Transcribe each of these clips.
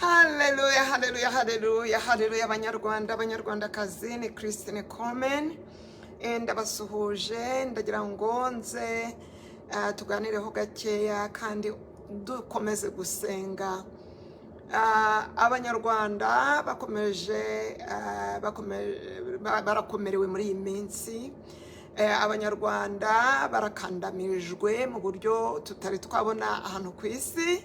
Haleluya, haleluya, haleluya, haleluya! Abanyarwanda, abanyarwandakazi, ni Christine Coleman. Ndabasuhuje. Ndagira ngo nze tuganireho gakeya kandi dukomeze gusenga. Abanyarwanda bakomeje barakomerewe muri iyi minsi. Abanyarwanda barakandamijwe mu buryo tutari twabona ahantu ku isi.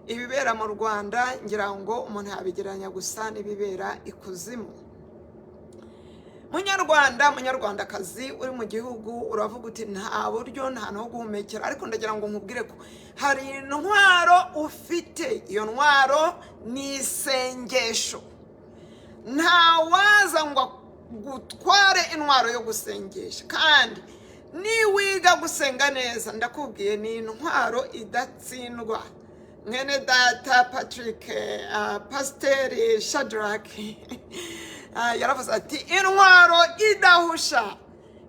Ibibera mu Rwanda, ngira ngo umuntu yabigereranya gusa n'ibibera ikuzimu. Munyarwanda, munyarwandakazi uri mu gihugu, uravuga uti: "Nta buryo, nta no guhumekera." Ariko ndagira ngo nkubwire ko hari intwaro ufite. Iyo ntwaro ni isengesho. Nta waza ngo gutware intwaro yo gusengesha. Kandi niwiga gusenga neza, ndakubwiye, ni intwaro idatsindwa. Mwene data Patrick, Pasiteri Shadrack, yaravuze ati: "Intwaro idahusha,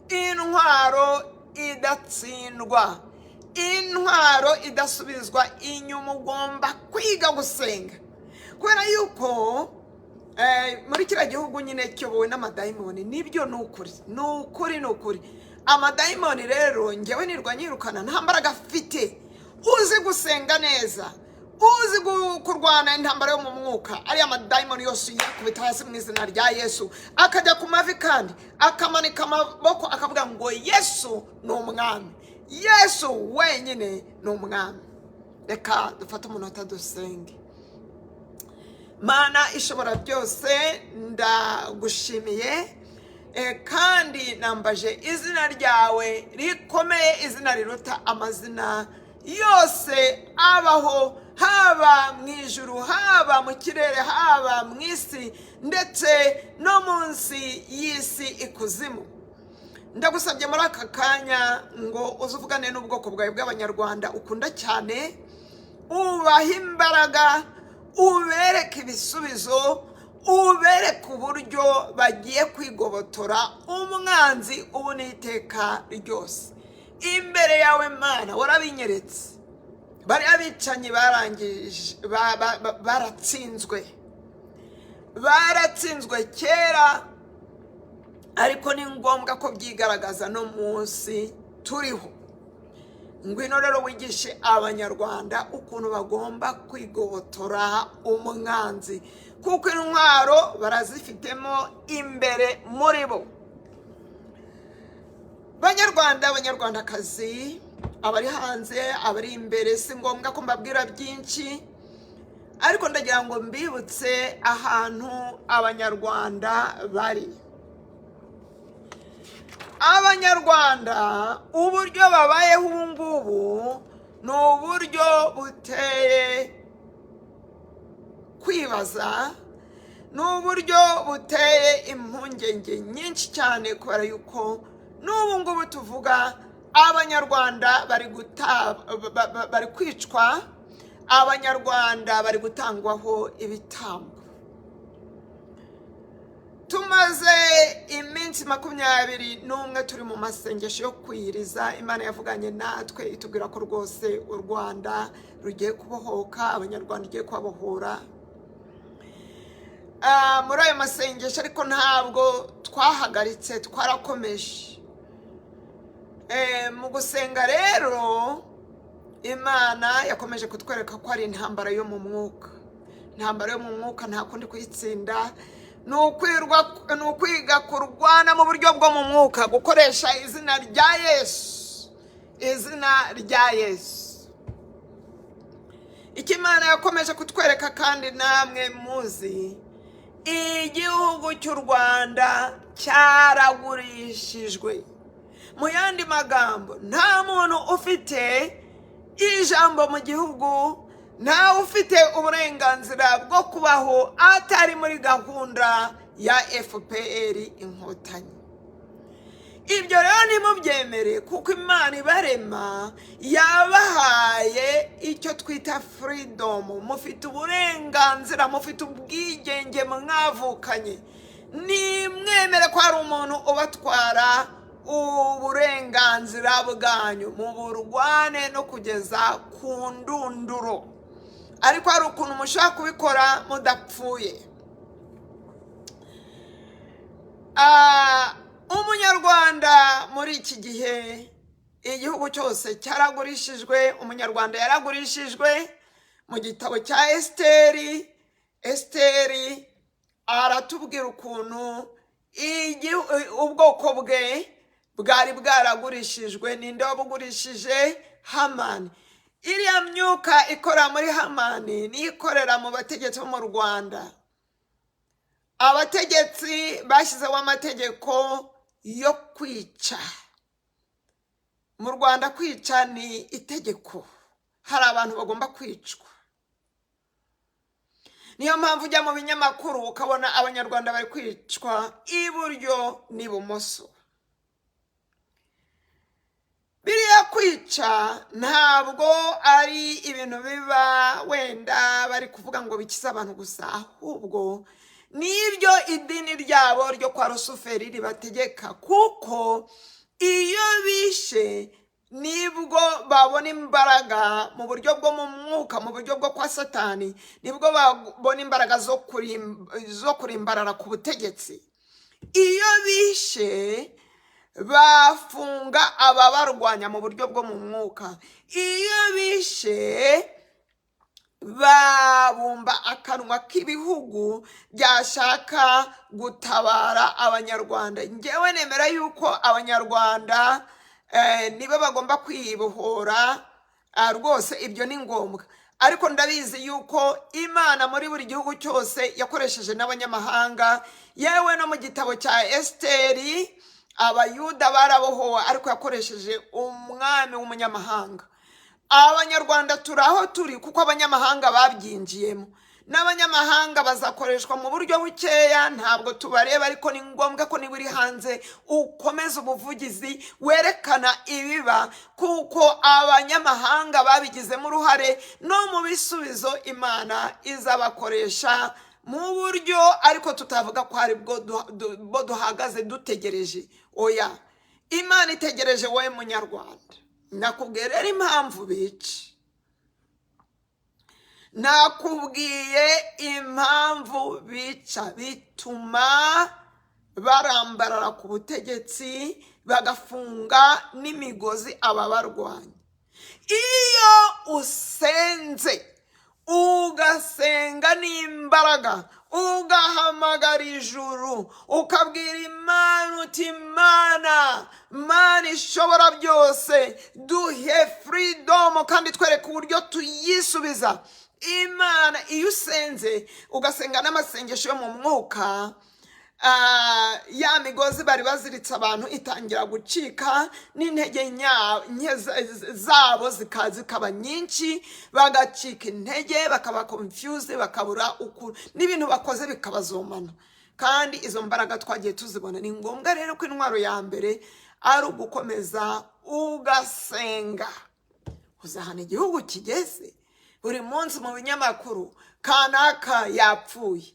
intwaro idatsindwa, intwaro idasubizwa inyuma." Ugomba kwiga gusenga, kubera yuko muri kiriya gihugu nyine kiyobowe n'amadayimoni. Nibyo, ni ukuri, ni ukuri, ni ukuri. Amadayimoni rero, ngewe nirwa nyirukana, nta mbaraga afite. Uzi gusenga neza, uzi kurwana intambara yo mu mwuka, ariya madayimoni yose uyakubita hasi mu izina rya Yesu, akajya ku mavi kandi akamanika amaboko, akavuga ngo: "Yesu ni umwami, Yesu wenyine ni umwami." Reka dufate umunota dusenge. Mana ishobora byose, ndagushimiye, kandi nambaje izina ryawe rikomeye, izina riruta amazina yose abaho, haba mu ijuru, haba mu kirere, haba mu isi, ndetse no munsi y'isi ikuzimu. Ndagusabye muri aka kanya ngo uze uvugane n'ubwoko bwawe bw'Abanyarwanda ukunda cyane, ubahe imbaraga, ubereke ibisubizo, ubereke uburyo bagiye kwigobotora umwanzi ubu n'iteka ryose. Imbere yawe Mana, warabinyeretse. Bariya bicanyi barangije, baratsinzwe, baratsinzwe kera, ariko ni ngombwa ko byigaragaza no munsi turiho. Ngwino rero wigishe Abanyarwanda ukuntu bagomba kwigobotora umwanzi, kuko intwaro barazifitemo imbere muri bo. Banyarwanda, Abanyarwandakazi, abari hanze, abari imbere, si ngombwa ko mbabwira byinshi, ariko ndagira ngo mbibutse ahantu Abanyarwanda bari. Abanyarwanda uburyo babayeho ubu ngubu ni uburyo buteye kwibaza, ni uburyo buteye impungenge nyinshi cyane, kubera yuko n'ubu ngubu tuvuga Abanyarwanda bari kwicwa, Abanyarwanda bari gutangwaho ibitambo. Tumaze iminsi 21 turi mu masengesho yo kwiyiriza. Imana yavuganye natwe, itubwira ko rwose u Rwanda rugiye kubohoka, Abanyarwanda igiye kubabohora. Muri ayo masengesho ariko ntabwo twahagaritse, twarakomeje. Mu gusenga rero, Imana yakomeje kutwereka ko ari intambara yo mu mwuka. Intambara yo mu mwuka nta kundi kuyitsinda, ni ukwiga kurwana mu buryo bwo mu mwuka, gukoresha izina rya Yesu, izina rya Yesu. Icyo Imana yakomeje kutwereka, kandi namwe muzi, igihugu cy'u Rwanda cyaragurishijwe. Mu yandi magambo, nta muntu ufite ijambo mu gihugu, ntawe ufite uburenganzira bwo kubaho atari muri gahunda ya FPR Inkotanyi. Ibyo rero ntimubyemere, kuko Imana ibarema yabahaye icyo twita freedom. Mufite uburenganzira, mufite ubwigenge mwavukanye. Nimwemere ko hari umuntu ubatwara uburenganzira bwanyu, muburwane no kugeza ku ndunduro. Ariko hari ukuntu mushobora kubikora mudapfuye. Umunyarwanda muri iki gihe, igihugu cyose cyaragurishijwe, umunyarwanda yaragurishijwe. Mu gitabo cya Esiteri, Esiteri aratubwira ukuntu ubwoko bwe bwari bwaragurishijwe. Ninde wabugurishije? Hamani. Iriya myuka ikora muri Hamani niyo ikorera mu bategetsi bo mu Rwanda. Abategetsi bashyizeho amategeko yo kwica mu Rwanda. Kwica ni itegeko, hari abantu bagomba kwicwa. Niyo mpamvu ujya mu binyamakuru ukabona abanyarwanda bari kwicwa iburyo n'ibumoso. Biriya kwica ntabwo ari ibintu biba wenda bari kuvuga ngo bikize abantu gusa, ahubwo nibyo idini ryabo ryo kwa Rusuferi ribategeka, kuko iyo bishe nibwo babona imbaraga mu buryo bwo mu mwuka, mu buryo bwo kwa Satani, nibwo babona imbaraga zo kurimbarara ku butegetsi. Iyo bishe bafunga ababarwanya mu buryo bwo mu mwuka. Iyo bishe babumba akanwa k'ibihugu byashaka gutabara abanyarwanda. Ngewe nemera yuko abanyarwanda nibo bagomba kwibohora, rwose ibyo ni ngombwa. Ariko ndabizi yuko Imana muri buri gihugu cyose yakoresheje n'abanyamahanga. Yewe no mu gitabo cya Esiteri abayuda barabohowe, ariko yakoresheje umwami w'umunyamahanga. Abanyarwanda turi aho turi kuko abanyamahanga babyinjiyemo. N'abanyamahanga bazakoreshwa mu buryo bukeya, ntabwo tubareba, ariko ni ngombwa ko niba uri hanze ukomeza ubuvugizi, werekana ibiba, kuko abanyamahanga babigizemo uruhare no mu bisubizo. Imana izabakoresha mu buryo, ariko tutavuga ko ari bwo duhagaze dutegereje. Oya, Imana itegereje wowe munyarwanda. Nakubwiye rero impamvu bica, nakubwiye impamvu bica. Bituma barambarara ku butegetsi, bagafunga n'imigozi ababarwanya. Iyo usenze, ugasenga n'imbaraga, ugahamagara ijuru, ukabwira Imana uti: "Imana, Mana ishobora byose, duhe freedom kandi twereke uburyo tuyisubiza." Imana, iyo usenze ugasenga n'amasengesho yo mu mwuka, ya migozi bari baziritse abantu itangira gucika, n'intege nke zabo zikaba nyinshi, bagacika intege, bakaba confused, bakabura uku n'ibintu bakoze bikabazomana. Kandi izo mbaraga twagiye tuzibona. Ni ngombwa rero ko intwaro ya mbere ari ugukomeza ugasenga. Uzahana igihugu kigeze buri munsi mu binyamakuru kanaka yapfuye,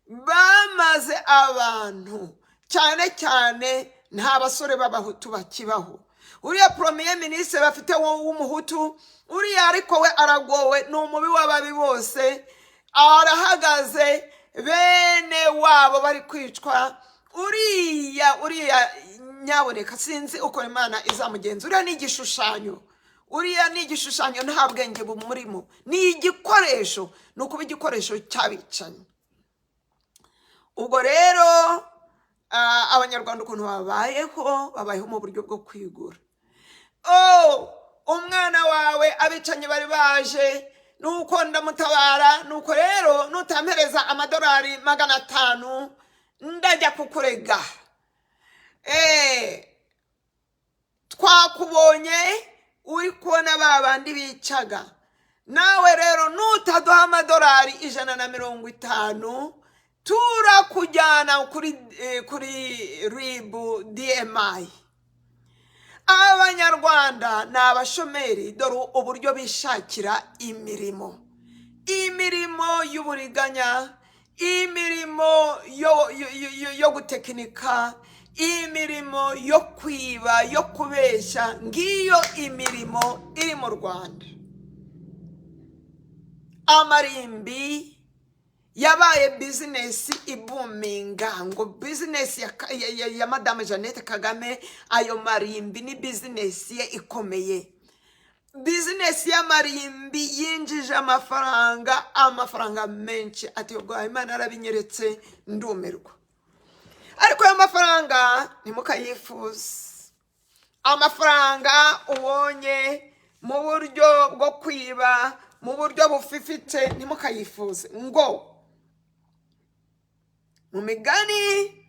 bamaze abantu, cyane cyane nta basore b'abahutu bakibaho. Uriya premier ministre bafite w'umuhutu uriya, ariko we aragowe, ni umubi w'ababi bose. Arahagaze, bene wabo bari kwicwa. Uriya nyaboneka, sinzi uko Imana izamugenza. Uriya ni igishushanyo, uriya ni igishushanyo, nta bwenge bumurimo, ni igikoresho, ni ukuba igikoresho cy'abicanyi. Ubwo rero abanyarwanda ukuntu babayeho, babayeho mu buryo bwo kwigura. Oh, umwana wawe abicanyi bari baje, nuko ndamutabara, nuko rero nutampereza amadolari 500 ndajya kukurega. Twakubonye uri kubona ba bandi bicaga, nawe rero nutaduha amadolari 150 turakujyana kuri RIB DMI. Abanyarwanda ni abashomeri, dore uburyo bishakira imirimo: imirimo y'uburiganya, imirimo yo gutekinika, imirimo yo kwiba, yo kubeshya. Ngiyo imirimo iri mu Rwanda. Amarimbi yabaye business ibuminga, ngo business ya Madame Jeannette Kagame. Ayo marimbi ni business ye ikomeye. Business y'amarimbi yinjije amafaranga, amafaranga menshi. Ati ubwo Imana yarabinyeretse ndumirwa. Ariko ayo mafaranga ntimukayifuze. Amafaranga ubonye mu buryo bwo kwiba, mu buryo bufifite, ntimukayifuze. Ngo mu Migani,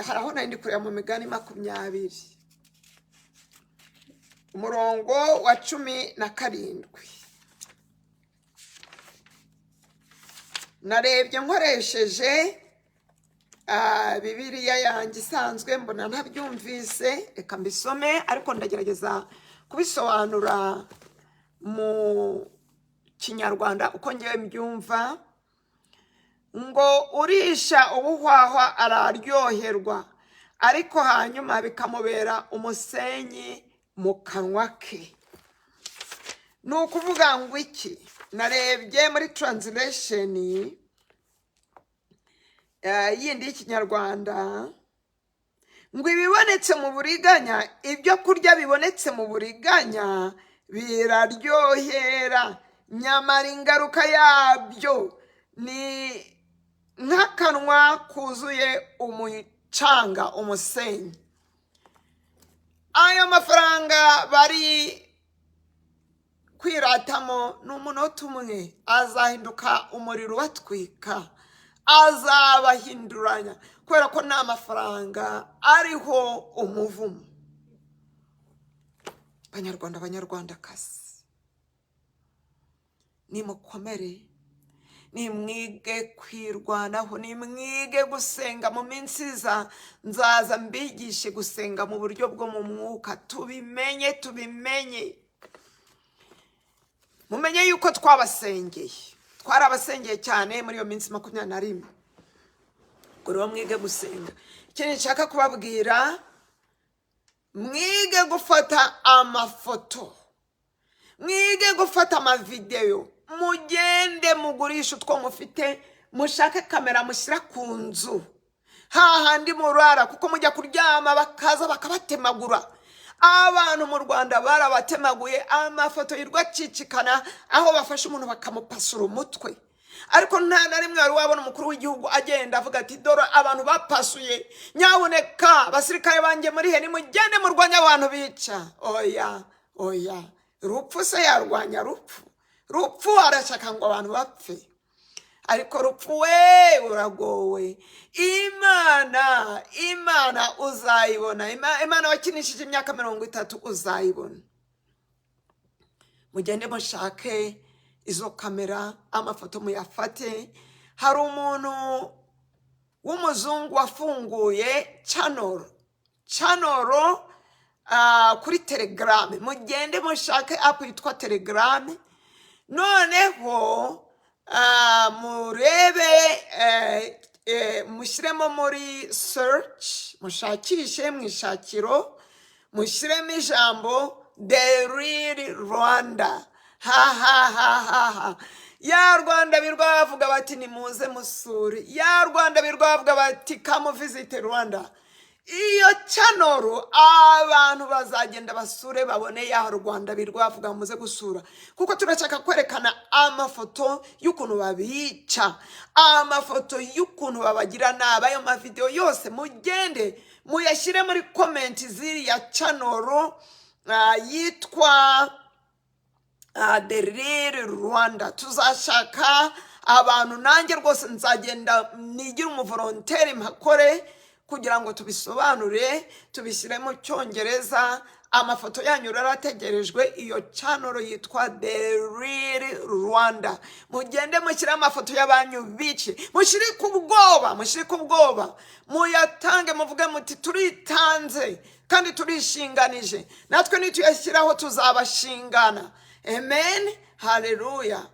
hari aho nari ndi kureba, mu Migani 20, umurongo wa 17. Narebye nkoresheje Bibiliya yanjye isanzwe, mbona ntabyumvise. Reka mbisome, ariko ndagerageza kubisobanura mu Kinyarwanda uko ngewe mbyumva. Ngo urisha ubuhwahwa araryoherwa, ariko hanyuma bikamubera umusenyi mu kanwa ke. Ni ukuvuga ngo iki? Narebye muri translation yindi y'Ikinyarwanda, ngo ibibonetse mu buriganya, ibyo kurya bibonetse mu buriganya biraryohera, nyamara ingaruka yabyo ni nk'akanwa kuzuye umucanga, umusenyi. Ayo mafaranga bari kwiratamo ni umunota umwe azahinduka umuriro ubatwika, azabahinduranya, kubera ko ni amafaranga ariho umuvumo. Banyarwanda, Banyarwandakazi, nimukomere, nimwige kwirwanaho, nimwige gusenga. Mu minsi iza nzaza mbigishe gusenga mu buryo bwo mu mwuka. Tubimenye, tubimenye, mumenye yuko twabasengeye, twarabasengeye cyane muri iyo minsi 21. Ubwo rero mwige gusenga. Ikindi nshaka kubabwira, mwige gufata amafoto, mwige gufata amavideyo, mugende mugurishe utwo mufite, mushake kamera mushyira ku nzu hahandi murara, kuko mujya kuryama bakaza bakabatemagura. Abantu mu Rwanda barabatemaguye, amafoto yirwa acicikana aho bafashe umuntu bakamupasura umutwe, ariko nta na rimwe wari wabona umukuru w'igihugu agenda avuga ati: "Dore abantu bapasuye, nyabuneka basirikare banjye muri he? Nimugende murwanya abantu bica." Oya, oya. Rupfu se yarwanya rupfu? Rupfu arashaka ngo abantu bapfe? Ariko rupfu we, uragowe. Imana, Imana uzayibona. Imana wakinishije imyaka 30 uzayibona. Mugende mushake izo kamera, amafoto muyafate. Hari umuntu w'umuzungu wafunguye channel kuri Telegram. Mugende mushake app yitwa Telegram, noneho murebe, mushyiremo muri search, mushakishe mu ishakiro, mushyiremo ijambo "The Real Rwanda". Ha ha ha ha ha! Ya Rwanda birwa bavuga bati nimuze musure, ya Rwanda birwa bavuga bati "Come visit Rwanda". Iyo channel abantu bazagenda basure, babone ya Rwanda birwa bavuga muze gusura, kuko turashaka kwerekana amafoto y'ukuntu babica, amafoto y'ukuntu babagira nabi. Ayo mavidewo yose mugende muyashyire muri comment ziriya channel yitwa The Real Rwanda. Tuzashaka abantu, nanjye rwose nzagenda nigire umuvolontaire mpakore, kugira ngo tubisobanure, tubishyire mu Cyongereza. Amafoto yanyu rero ategerejwe. Iyo channel yitwa The Real Rwanda, mugende mushyire amafoto y'abanyu bice, mushyire ku bwoba, mushyire ku bwoba, muyatange, muvuge muti turitanze kandi turishinganije, natwe nituyashyiraho tuzabashingana. Amen, haleluya.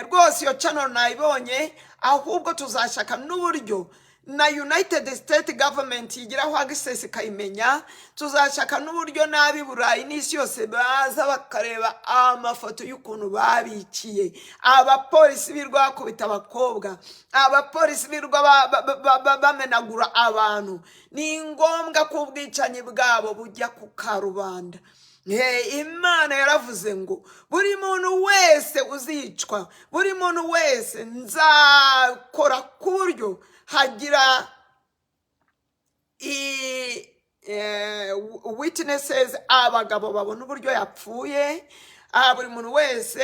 Rwose iyo channel nayibonye, ahubwo tuzashaka n'uburyo. Na United State Government igiraho access ikayimenya. Tuzashaka n'uburyo n'ab'i Burayi n'isi yose baza bakareba amafoto y'ukuntu babikiye abapolisi birwa bakubita abakobwa, abapolisi birwa bamenagura abantu. Ni ngombwa ko ubwicanyi bwabo bujya ku karubanda. Imana yaravuze ngo buri muntu wese uzicwa, buri muntu wese nzakora ku buryo hagira witnesses, abagabo babona uburyo yapfuye. Buri muntu wese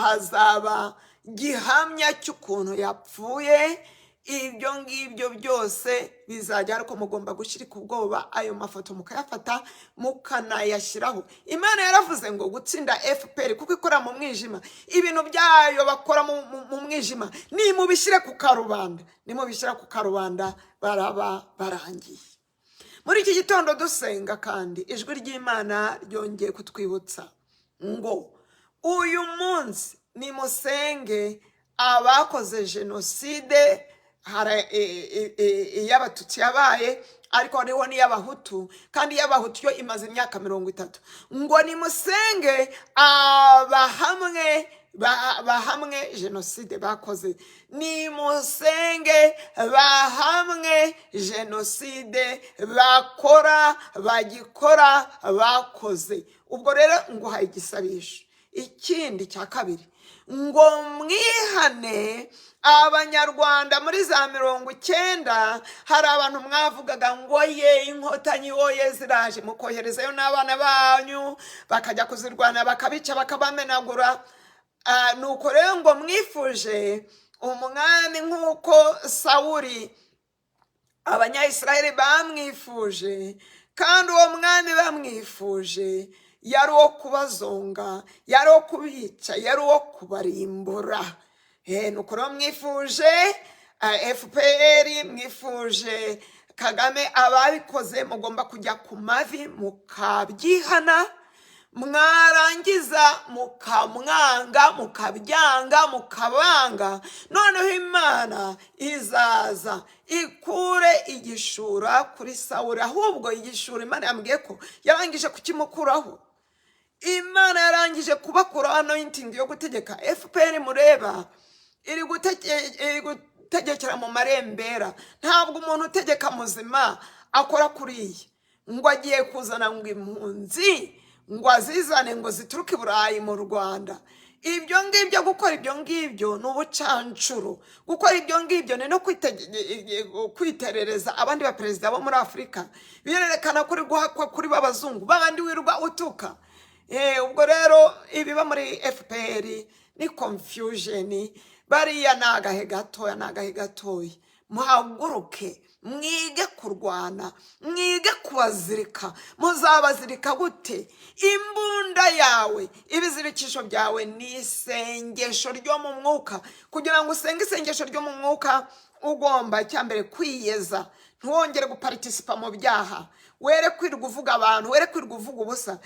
hazaba gihamya cy'ukuntu yapfuye. Ibyo ngibyo byose bizajya, ariko mugomba gushyirika ubwoba, ayo mafoto mukayafata mukanayashyiraho. Imana yaravuze ngo gutsinda FPR, kuko ikora mu mwijima, ibintu byayo bakora mu mwijima, nimubishyire ku karubanda. Nimubishyira ku karubanda baraba barangiye. Muri iki gitondo dusenga kandi, ijwi ry'Imana ryongeye kutwibutsa ngo uyu munsi nimusenge abakoze jenoside. Hari iy'Abatutsi yabaye, ariko hariho n'iy'Abahutu, kandi iy'Abahutu yo imaze imyaka 30. Ngo nimusenge abahamwe bahamwe jenoside bakoze, nimusenge bahamwe jenoside bakora, bagikora, bakoze. Ubwo rero nguhaye igisabisho. Ikindi cya kabiri, ngo mwihane Abanyarwanda. Muri za 90 hari abantu mwavugaga ngo ye Inkotanyi oye ziraje, mukoherezayo n'abana banyu bakajya kuzirwana, bakabica, bakabamenagura. Nuko rero ngo mwifuje umwami nk'uko Sawuri Abanyayisiraheli bamwifuje, kandi uwo mwami bamwifuje yari uwo kubazonga, yari uwo kubica, yari uwo kubarimbura. Nuko rero mwifuje FPR, mwifuje Kagame, ababikoze mugomba kujya ku mavi mukabyihana, mwarangiza mukamwanga, mukabyanga, mukabanga. Noneho Imana izaza ikure igishura kuri Sawuri. Ahubwo igishura Imana yambwiye ko yarangije kukimukuraho. Imana yarangije kubakuraho anointing yo gutegeka. FPR mureba iri gutegekera mu marembera. Ntabwo umuntu utegeka muzima akora kuriya, ngo agiye kuzana ngo impunzi, ngo azizane ngo zituruke i Burayi mu Rwanda. Ibyo ngibyo, gukora ibyo ngibyo ni ubucancuro. Gukora ibyo ngibyo ni no kwiterereza abandi baperezida bo muri Afurika. Birerekana ko uri guhakwa kuri b'abazungu babandi wirwa utuka. Ubwo rero ibiba muri FPR ni confusion. Bariya ni agahe gatoya, ni agahe gatoya. Muhaguruke mwige kurwana, mwige kubazirika. Muzabazirika gute? Imbunda yawe, ibizirikisho byawe ni isengesho ryo mu mwuka. Kugira ngo usenge isengesho ryo mu mwuka, ugomba icyambere kwiyeza, ntiwongere guparitisipa mu byaha, were kwirirwa uvuga abantu, were kwirirwa uvuga ubusa.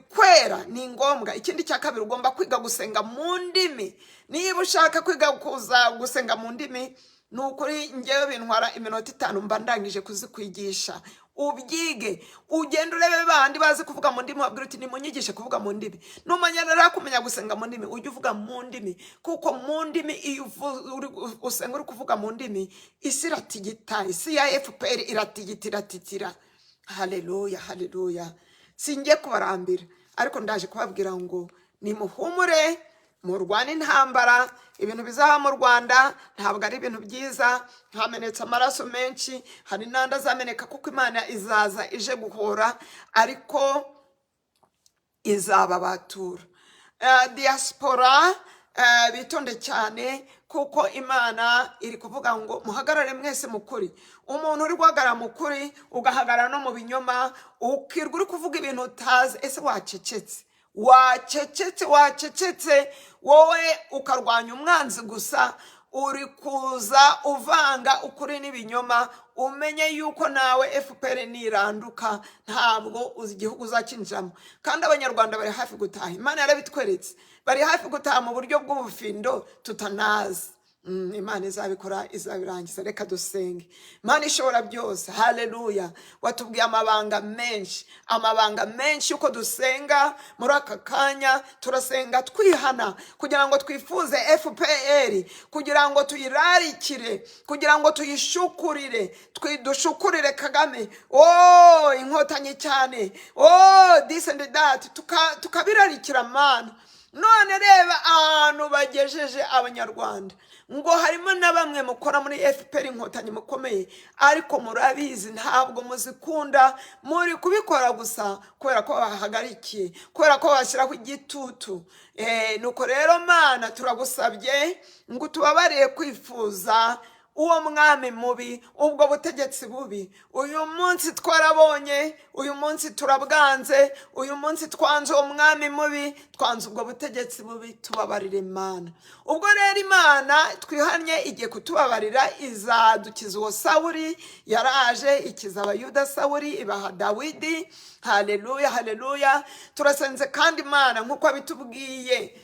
Kwera ni ngombwa. Ikindi cya kabiri, ugomba kwiga gusenga mu ndimi. Niba ushaka kwiga kuza gusenga mu ndimi, ni ukuri ngewe bintwara iminota 5 mba ndangije kuzikwigisha. Ubyige, ugende urebe bandi bazi kuvuga mu ndimi, wabwira uti: "Nimunyigishe kuvuga mu ndimi." Numenya rero kumenya gusenga mu ndimi, ujye uvuga mu ndimi, kuko mu ndimi iyo usenga uri kuvuga mu ndimi, isi iratigita, isi ya FPR iratigita, iratitira. Haleluya, haleluya! Singiye kubarambira, ariko ndaje kubabwira ngo nimuhumure, murwane intambara. Ibintu bizaba mu Rwanda ntabwo ari ibintu byiza. Hamenetse amaraso menshi, hari n'andi azameneka, kuko Imana izaza ije guhora, ariko izababatura. Diaspora bitonde cyane, kuko Imana iri kuvuga ngo muhagarare mwese mu kuri. Umuntu uri guhagarara mu kuri, ugahagarara no mu binyoma, ukirwa uri kuvuga ibintu utazi, ese wacecetse, wacecetse, wacecetse wowe ukarwanya umwanzi gusa, uri kuza uvanga ukuri n'ibinyoma, umenye yuko nawe FPR niranduka ntabwo uzi igihugu uzakinjiramo. Kandi Abanyarwanda bari hafi gutaha, Imana yarabitweretse, bari hafi gutaha mu buryo bw'ubufindo tutanazi. Imana izabikora, izabirangiza. Reka dusenge. Imana ishobora byose, haleluya! Watubwiye amabanga menshi, amabanga menshi y'uko dusenga. Muri aka kanya turasenga twihana kugira ngo twifuze FPR, kugira ngo tuyirarikire, kugira ngo tuyishukurire, dushukurire Kagame, oh, Inkotanyi cyane, oh, this and that, tukabirarikira. Mana, none reba ahantu bagejeje Abanyarwanda, ngo harimo na bamwe mukora muri FPR Inkotanyi mukomeye, ariko murabizi ntabwo muzikunda, muri kubikora gusa kubera ko bahagarikiye, kubera ko bashyiraho igitutu. Nuko rero Mana, turagusabye ngo utubabarire kwifuza uwo mwami mubi, ubwo butegetsi bubi. Uyu munsi twarabonye, uyu munsi turabwanze, uyu munsi twanze uwo mwami mubi, twanze ubwo butegetsi bubi. Tubabarire, Imana. Ubwo rero Imana twihannye, igiye kutubabarira, izadukiza uwo Sawuri. Yaraje ikiza Abayuda Sawuri, ibaha Dawidi. Haleluya, haleluya! Turasenze kandi, Imana, nk'uko bitubwiye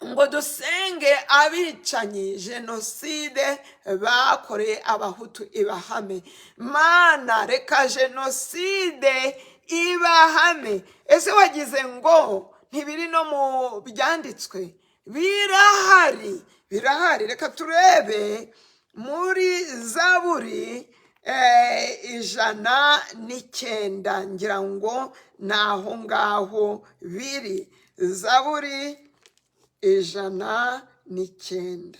ngo dusenge abicanyi, jenoside bakoreye Abahutu ibahame. Mana, reka jenoside ibahame. Ese wagize ngo ntibiri no mu byanditswe? Birahari, birahari. Reka turebe muri Zaburi 109, ngira ngo ni aho ngaho biri. Zaburi 109.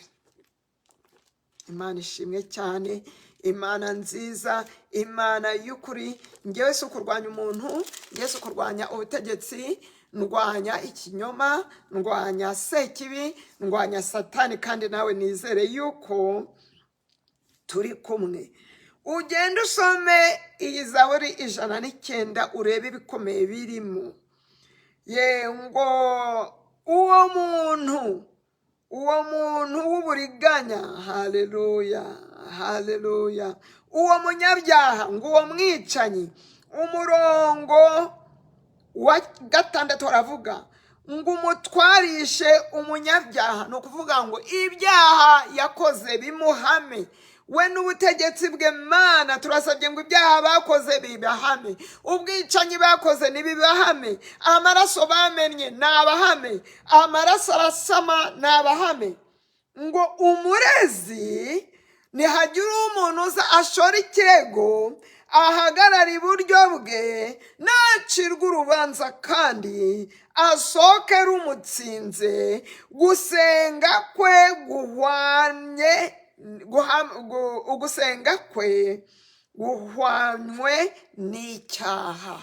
Imana ishimwe cyane, Imana nziza, Imana y'ukuri. Ngewe si ukurwanya umuntu, ngewe si ukurwanya ubutegetsi, ndwanya ikinyoma, ndwanya sekibi, ndwanya Satani. Kandi nawe nizere yuko turi kumwe. Ugende usome iyi Zaburi 109, urebe ibikomeye birimo. Ye ngo uwo muntu, uwo muntu w'uburiganya, haleluya, haleluya, uwo munyabyaha, ngo uwo mwicanyi. Umurongo wa 6 baravuga ngo umutwarishe umunyabyaha, ni ukuvuga ngo ibyaha yakoze bimuhame, we n'ubutegetsi bwe. Mana, turasabye ngo ibyaha bakoze bibahame, ubwicanyi bakoze ntibibahame, amaraso bamennye ni abahame, amaraso arasama ni abahame. Ngo umurezi nihagira umuntu uza ashora ikirego, ahagarara iburyo bwe, nacirwa urubanza kandi asohoke rumutsinze, gusenga kwe guhwanye ugusenga kwe guhwanywe n'icyaha.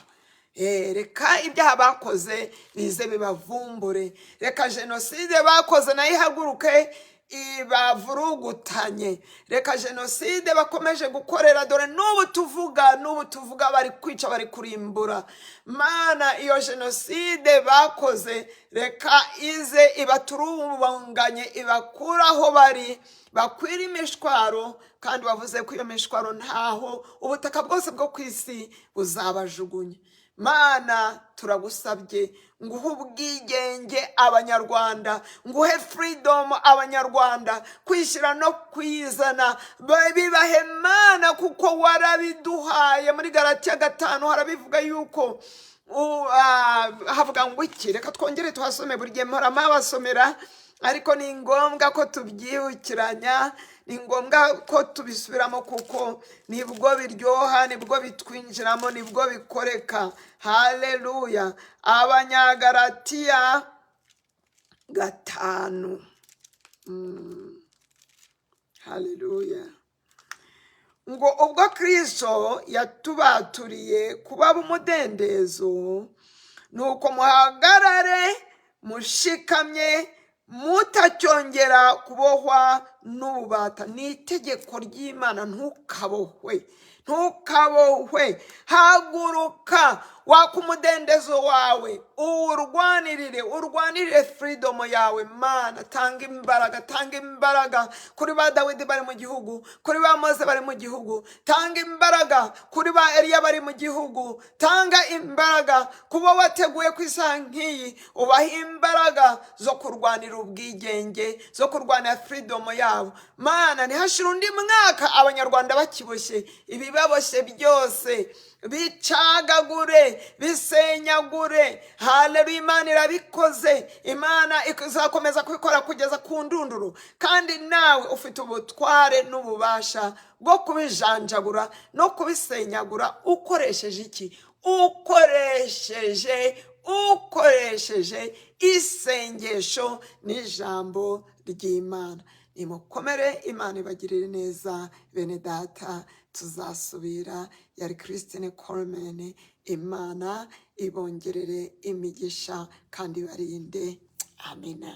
Reka ibyaha bakoze bize bibavumbure, reka jenoside bakoze nayo ihaguruke ibavurugutanye, reka jenoside bakomeje gukorera, dore n'ubu tuvuga, n'ubu tuvuga bari kwica, bari kurimbura. Mana, iyo jenoside bakoze reka ize ibaturubanganye, ibakure aho bari, bakwire imishwaro, kandi bavuze ko iyo mishwaro ntaho ubutaka bwose bwo ku isi buzabajugunya. Mana, turagusabye nguhe ubwigenge Abanyarwanda, nguhe freedom Abanyarwanda, kwishyira no kwizana bibahe, Mana, kuko warabiduhaye. Muri Galatiya 5 harabivuga yuko havuga ngo iki? Reka twongere tuhasome. Buri gihe mpora mpabasomera, ariko ni ngombwa ko tubyibukiranya, ni ngombwa ko tubisubiramo, kuko nibwo biryoha, nibwo bitwinjiramo, nibwo bikoreka. Haleluya! Abanyagalatiya 5. Haleluya! Ngo ubwo Kristo yatubaturiye kuba umudendezo, nuko muhagarare mushikamye, mutacyongera kubohwa n'ububata. Ni itegeko ry'Imana, ntukabohwe, ntukabohwe. Haguruka. Waka umudendezo wawe, uwurwanirire, urwanirire freedom yawe. Mana, tanga imbaraga, tanga imbaraga kuri ba Dawidi bari mu gihugu, kuri ba Mose bari mu gihugu, tanga imbaraga kuri ba Eliya bari mu gihugu, tanga imbaraga kuba wateguye ku isaha nk'iyi, ubaha imbaraga zo kurwanira ubwigenge, zo kurwanira freedom yabo. Mana, ntihashire undi mwaka Abanyarwanda bakiboshye. Ibibaboshye byose bicagagure, bisenyagure. Haleluya! Imana irabikoze, Imana izakomeza kubikora kugeza ku ndunduro. Kandi nawe ufite ubutware n'ububasha bwo kubijanjagura no kubisenyagura. Ukoresheje iki? Ukoresheje isengesho n'ijambo ry'Imana. Nimukomere, Imana ibagirire neza, bene data. Tuzasubira. Yari Christine Coleman. Imana ibongerere imigisha kandi ibarinde. Amina.